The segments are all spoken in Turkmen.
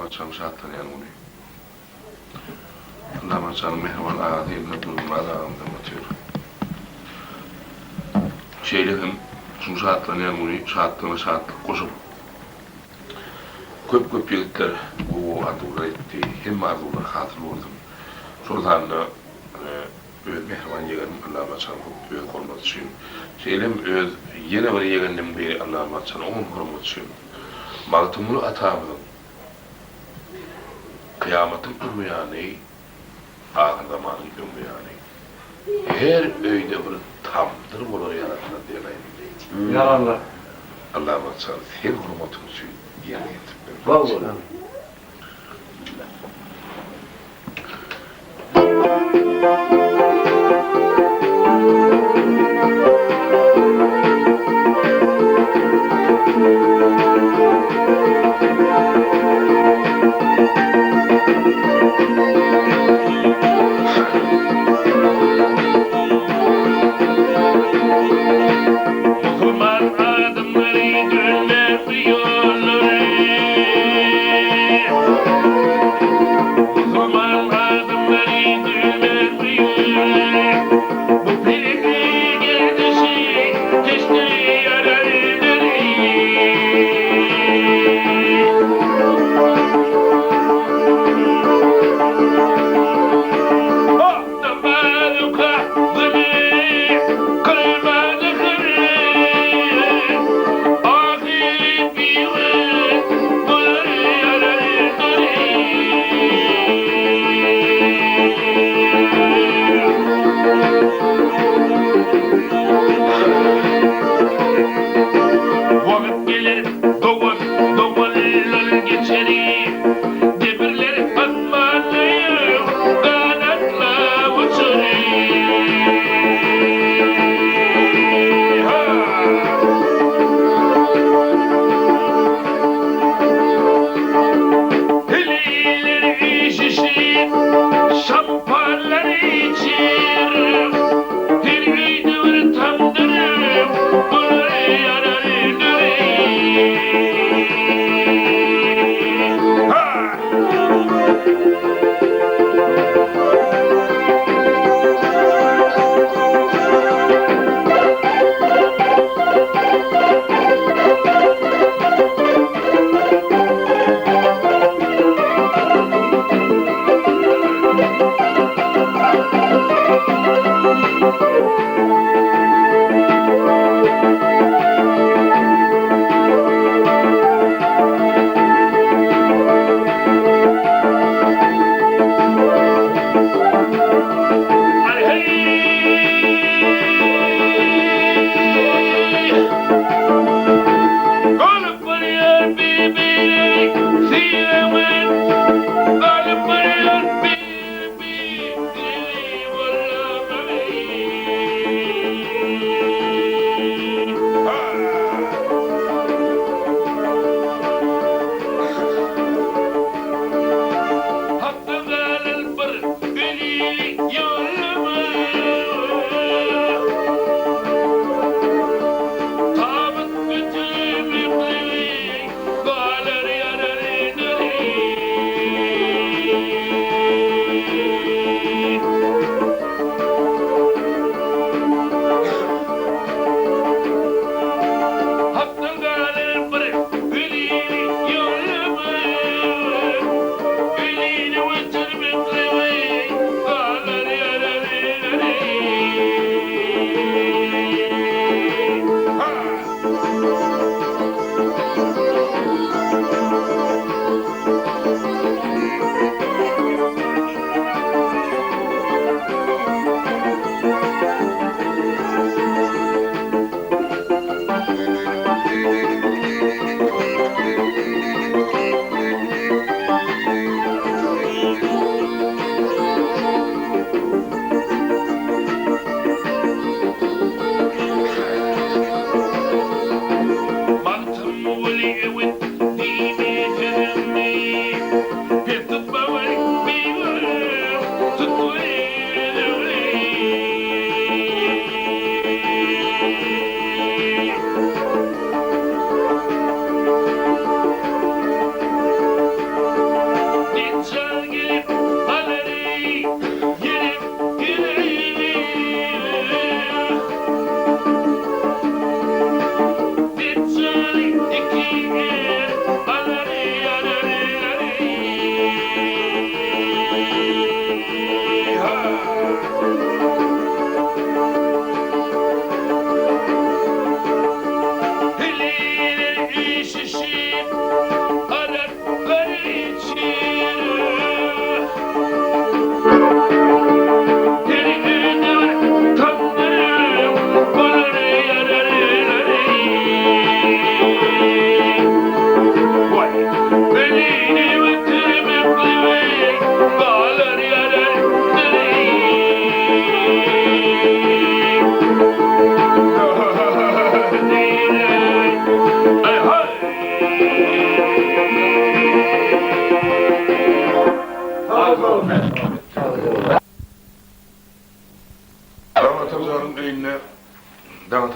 Allamatjanyň şatlanýan güni. Allamatjanyň mähriban agasy Ilgar Durdymyrat agamyz hem otyr. Şeýle hem şuň şatlanýan güni şatlygyna şatlyk goşup, köp-köp ýigitler gowy-gowy arzuwlar etdi. Hemme arzuwlar hasyl bolsun. Şol sanda öz mähriban ýegenim Allamatjan hut öz hormaty üçin, şeýle hem öz ýene bir ýegenlemiň biri Allamatjan oňam hormaty üçin Magtymguly atamyzyň Kyýamatyň öň ýany, ahyrzamanyň öň ýany her öýde bir tamdyr bolar ýaranlar diýen aýdymyny. Ýaranlar. Allamatjan seň hormatyň üçin ýerine ýetirip bermek. Sag bol. Musulman adamlary dönmez bu ýollary. Musulman adamlary dönmez bu ýollary. Bu pelegiň gerdişi geçdi ýaralary. Namaz oka güni kylmady hyrry. Ahyry biwe bolar ýaralary. Wagt geler dogan doganlar geçeri. Demirler asmany ganatlap uçary. Ha! Heleýler üýşüşip, şampanlar içir. Her öýde bir tamdyr, bular ýarar düri. Ha!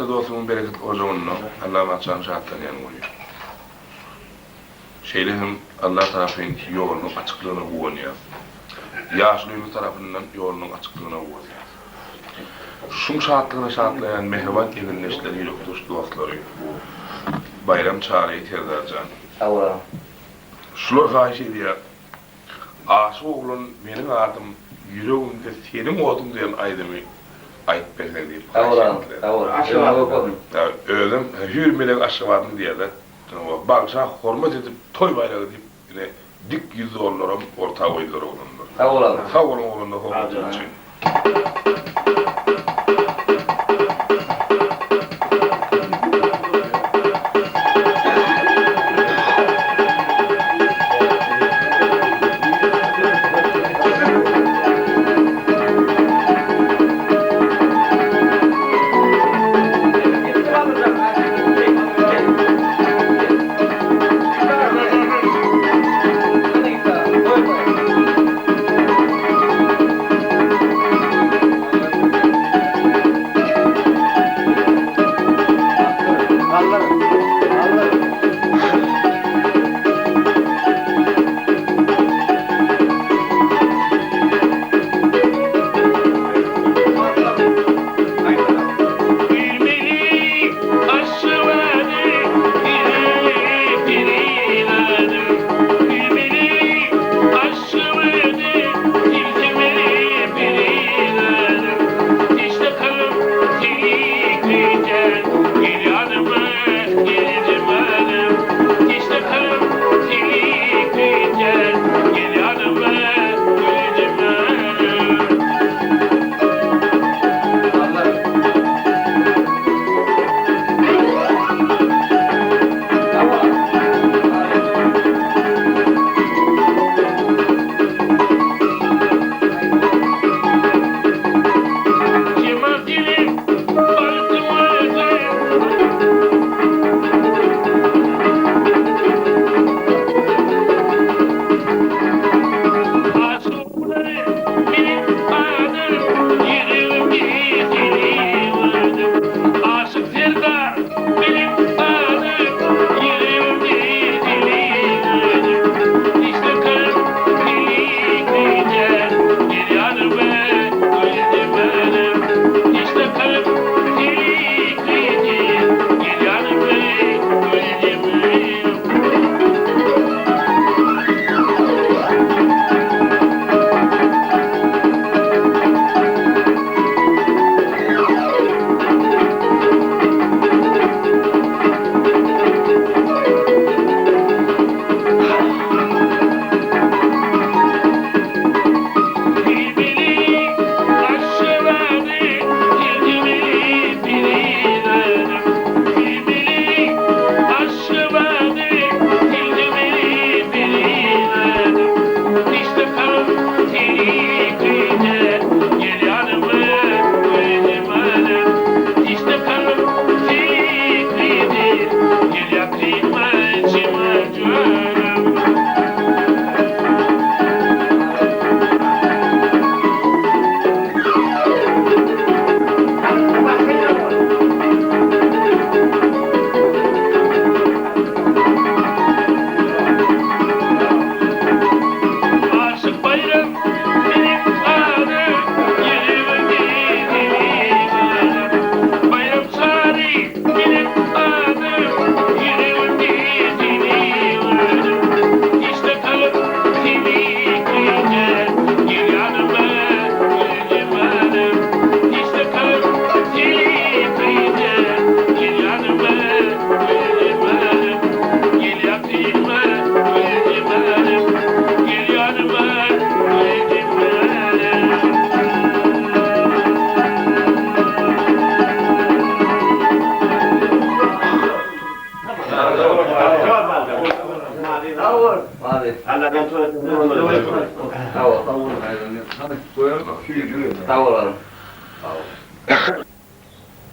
Daňatar dostumyň bereketli ojagynda Allamyrat janyň şatlanýan güni. Şeýle hem Allah tarapyn ýolunyň açyklygyna guwanýas. Ýaşulymyz tarapyndan ýolunyň açyklygyna guwanýas. Şuň şatlygyna şatlanýan mähriban egindeşleri, ýürekdeş dostlary Baýram Çary Serdar jan. Sag bolaň. Şular haýyş edýär. Aşyk oglan meniň adym ýüregimde seniň oduň diýen aýdymy aýyp berseň diýip haýyş etdiler. Özem hüýr melek Aşgabadyň diýýärler. Bagşa hormat edip toý baýragy diýip ine dik ýüz dollaram orta goýdular oglanlar. Sag boluň oglanlar hormatyňyz üçin.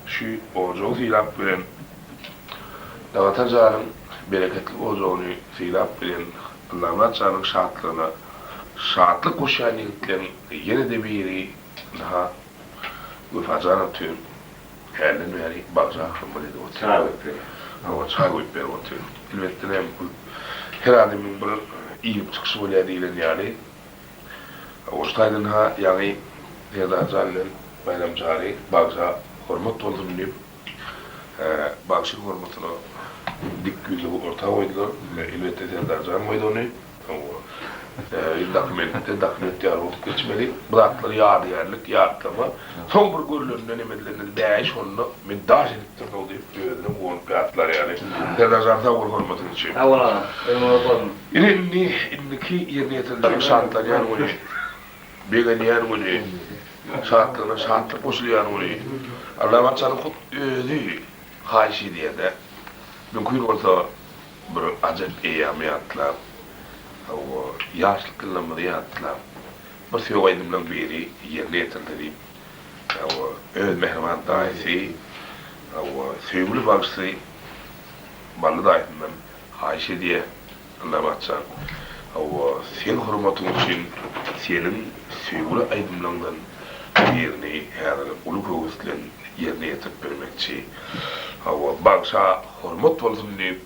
Şu ojagy sylap bilen, Daňatar janyň bereketli ojagyny sylap bilen Allamyrat janyň şatlygyna şatlyk goşýan ýigitleriň ýene-de biri, ynha, Wepa jan otyr. Hälden bäri bagşa hyzmat edip otyr. Çaý goýup berýär. Hawa, çaý goýup berip otyr. Elbetde näme, her adamyň bir inip çykyşy bolýar diýlen ýaly. Hawa, şu taýdan-ha ýaňy Serdar jan bilen Baýram Çary bagşa hormat bolsun diýip, bagşyň hormatyna dik ýüzlügi orta goýdular. Elbetde Serdar jan goýdy ony. Hawa. Dokumentde dokument ýaly bolup geçmeli. Bu zatlar ýadygärlik, ýatlama. Soň bir görlende neme edilende bäý şonda men daş edipdirin-ow diýip özüne guwanyp ýatlar ýaly. Serdar jan sag bol hormatyň üçin. Sag bol agam. Ömrüň uzak bolsun. Ine indi indiki ýerine ýetiriljek şatlanýan güni, begenýän güni, şatlygyna şatlyk goşulýan güni. Allabaçanyň hut özi haýyş edýär-de. Mümkin bolsa Bir ajap eýýamy ýatlap, hawa, ýaşlyk ýyllarymyzy ýatlap, bir söýgi aýdymlaryň biri ýerine ýetirilse diýip, hawa, öz mähriban daýysy, hawa, söýgüli bagşysy Bally daýysyndan haýyş edýär, Allabat jan, hawa, seň hormatyň üçin seniň söýgüli aýdymlaryňdan birini häzir uly höwes bilen ýerine ýetirip bermekçi. Hawa, bagşa hormat bolsun diýip,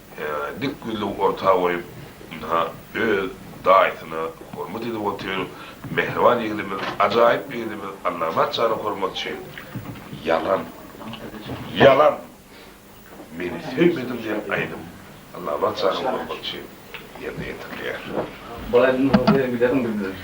dik ýüzlügi orta goýup, ynha, öz daýysyna hormat edip otyr. Mähriban ýigidimiz, ajaýyp ýigidimiz Allamyrat jana hormat üçin Ýalan! Ýalan! Meni söýmediň diýen aýdym Allamyrat janyň hormaty üçin ýerine ýetirilýär. Bul aýdymy bolsa bilersiň bizden.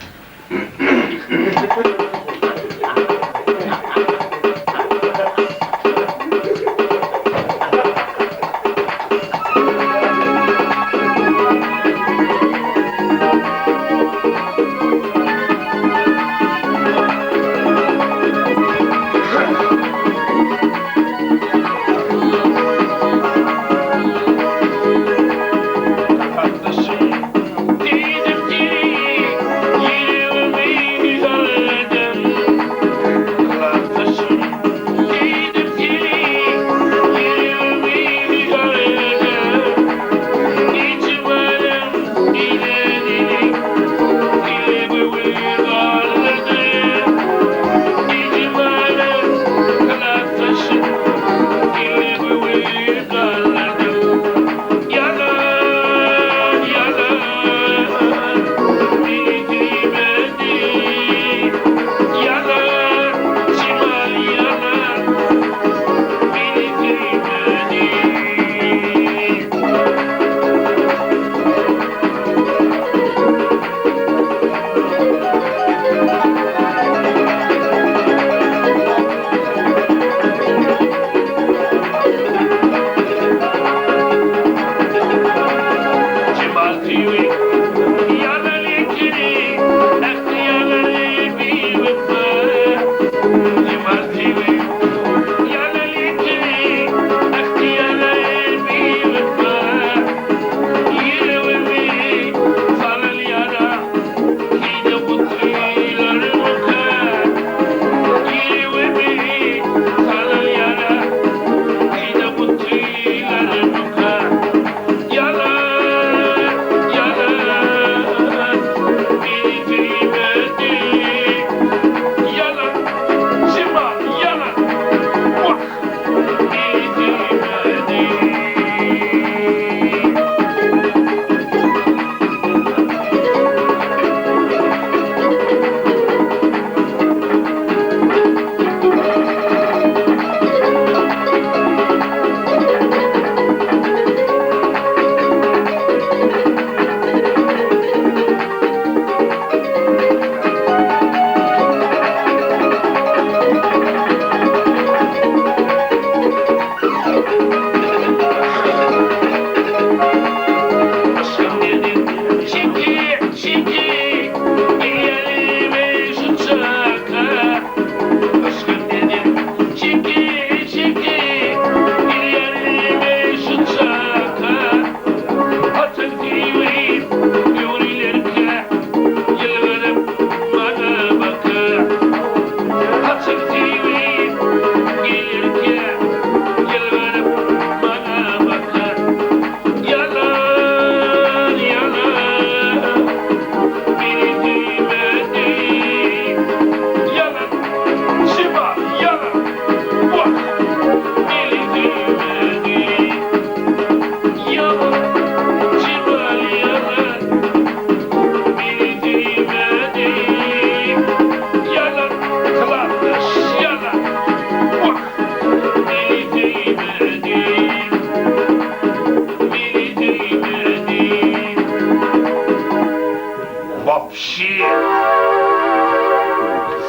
Shit!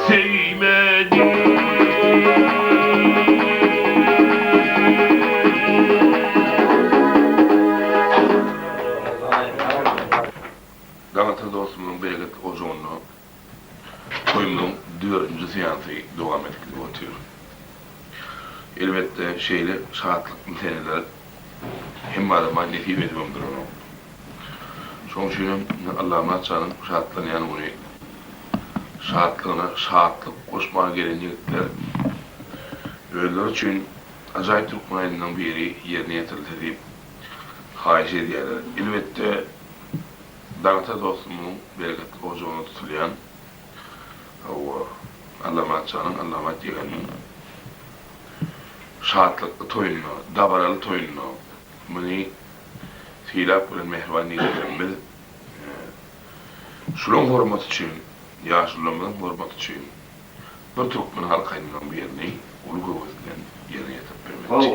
Söýmedim. Daňatar dostumyzyň bereketli ojagynda toýumyzyň dördünji seansy dowam edip gidip otyr. Elbetde, şeýle şatlykly seneler hemme adama nesip edibem duranok. Şonuň üçinem indi Allamyrat janyň şatlanýan güni şatlygyna şatlyk goşmaga gelen ýigitler özleri üçin ajaýyp türkmen aýdymynyň biri ýerine ýetirilse diýip haýyş edýärler. Elbetde, Daňatar dostumyzyň bereketli ojagyna tutulýan, hawa, Allamyrat janyň, Allamyrat ýegeniniň şatlykly toýunda, dabaraly toýunda muny sylap gelen mähriban ýigitlerimiz şulaň hormaty üçin, ýaşulularymyzyň hormaty üçin bir türkmen halk aýdymynyň birini uly höwes bilen ýerine ýetirip bermekçi.